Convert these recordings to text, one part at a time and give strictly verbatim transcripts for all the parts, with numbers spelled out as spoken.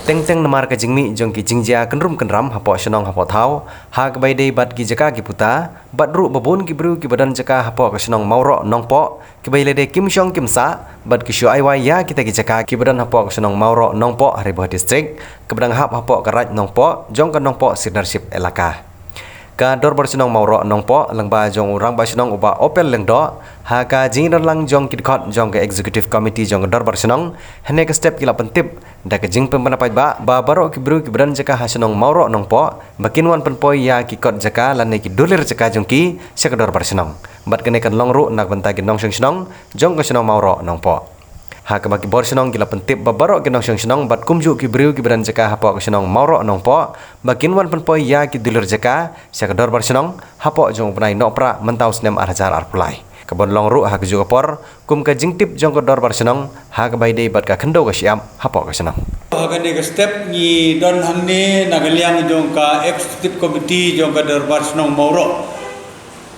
Teng teng namar ka jingmih jong ki jingjia kynrum kynram hapoh shnong hapoh thaw, ha kaba ïadei bad ki jaka ki puta, bad ruh ba bun ki briew kiba don jaka hapoh ka shnong Mawroh Nongpoh, kiba ïalade kim shong kim sah, bad ki shu ai wai ïa kita ki jaka kiba don hapoh ka shnong Mawroh Nongpoh ha Ri Bhoi District, kaba dang hap hapoh ka Raid Nongpoh, jong ka Nongpoh Sirdarship Elaka. Ka Dorbar Shnong Mawroh Nongpoh, lyngba jong u Rangbah Shnong u Bah Opel Lyngdoh, ha ka jingdon lang jong ki dkhot jong ka Executive Committee jong ka Dorbar Shnong, hynne ka step ki la pyntip da ka jingpynbna paidbah ba baroh ki briew kiba don jaka ha shnong Mawroh Nongpoh ba kin wan pynpoi ïa ki kot jaka lane ki dulir jaka jong ki sha ka Dorbar Shnong. Bad kane kan long ruh na ka bynta ki nongshong shnong jong ka shnong Mawroh Nongpoh. Ha kaba ki bor shnong ki la pyntip ba baroh ki nongshong shnong bad kumjuh ki briew kiba don jaka hapoh ka shnong Mawroh Nongpoh ba kin wan pynpoi ïa ki dulir jaka sha ka Dorbar Shnong hapoh jong u bnai Nohprah mynta u snem ar hajar arphew lai. Kaban long ruh ha kajuh ka por kum ka jingtip jong ka Dorbar Shnong ha kaba ïadei bad ka khyndew ka shyiap hapoh ka shnong. Ha kane ka step ngi don hangne na ka liang jong ka Executive Committee jong ka Dorbar Shnong Mawroh.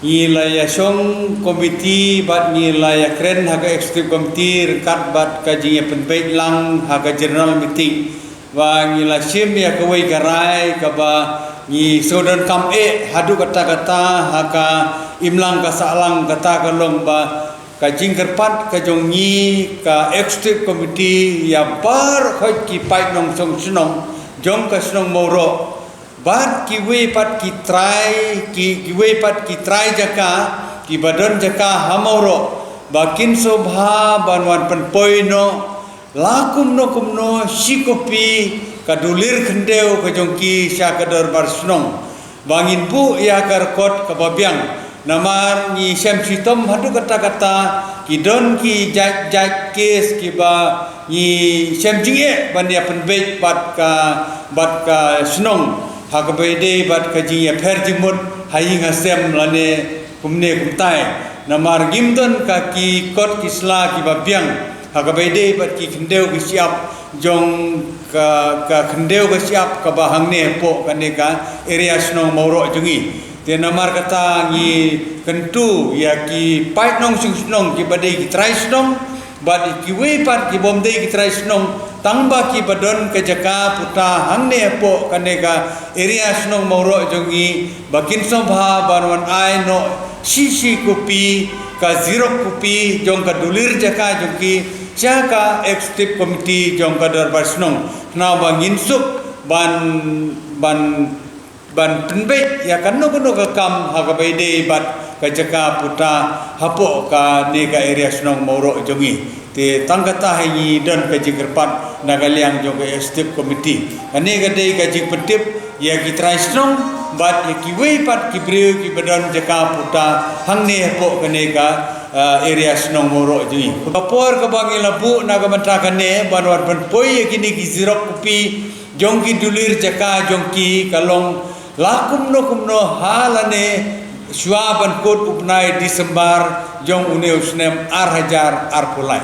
Ngi la ïashong komiti bad ngi la ïakren ha ka Executive Committee ryngkat bad ka jingïapynbeit lang ha ka General Meeting. Ba ngi la shim ïa kawei ka rai kaba ngi sngewdonkam eh haduh katta katta ha ka imlang ka sahlang kata ka long ba ka jingkyrpad ka jong ngi ka Executive Committee ïa baroh khoit ki paid nongshong shnong jong ka shnong Mawroh. Bad kiwei pat ki trai, ki, kiwei pat ki trai jaka, kiba don jaka ha Mawroh, ba kin sngewbha ban wan pynpoi noh, la kumno kumno shi kopi ka dulir khyndew ka jong ki sha ka Dorbar Shnong. Ba ngin buh ïa ka record kaba biang. Namar ngi shem shitom haduh katta katta, ki don ki jait jait kes kiba ngi shem jingeh ban ïapynbeit bad ka, bad ka shnong. Ha kaba ïadei bad ka jingïapher jingmut ha ïing ha sem lane kumne kumtai. Namar ngim don ka ki kot ki sla kiba biang ha kaba ïadei bad ki khyndew ki shyiap jong ka, ka khyndew ka shyiap kaba hangne hapoh kane ka area shnong Mawroh jong ngi. Te namar kata ngi kyntu ïa ki paid nongshong shnong kiba dei ki trai shnong bad kiwei pat kibym dei ki trai shnong tang ba kiba don ka jaka puta hangne hapoh kane ka area shnong Mawroh jong ngi ba kin sngewbha ban wan ai noh shi shi kopi ka xerox kopi jong ka dulir jaka jong ki sha ka Executive Committee jong ka Dorbar Shnong. Khnang ba ngin suk ban, ban, ban pynbeit ïa kano kano ka kam ha kaba ïadei bad ka jaka puta hapoh kane ka area shnong Mawroh jong ngi. Te tang kata hi ngi don ka jingkyrpad na ka liang jong ka Executive Committee. Kane ka dei ka jingpyntip ïa ki trai shnong bad ïa kiwei pat ki briew kiba don jaka puta hangne hapoh kane ka, ah, area shnong Mawroh jong ngi. Ka por kaba ngi la buh na ka bynta kane ban wan pynpoi ïa kine ki xerox kopi jong ki dulir jaka jong ki ka long la kumno kumno ha lane shuwa ban kut u bnai December jong une u snem ar hajar arphew lai.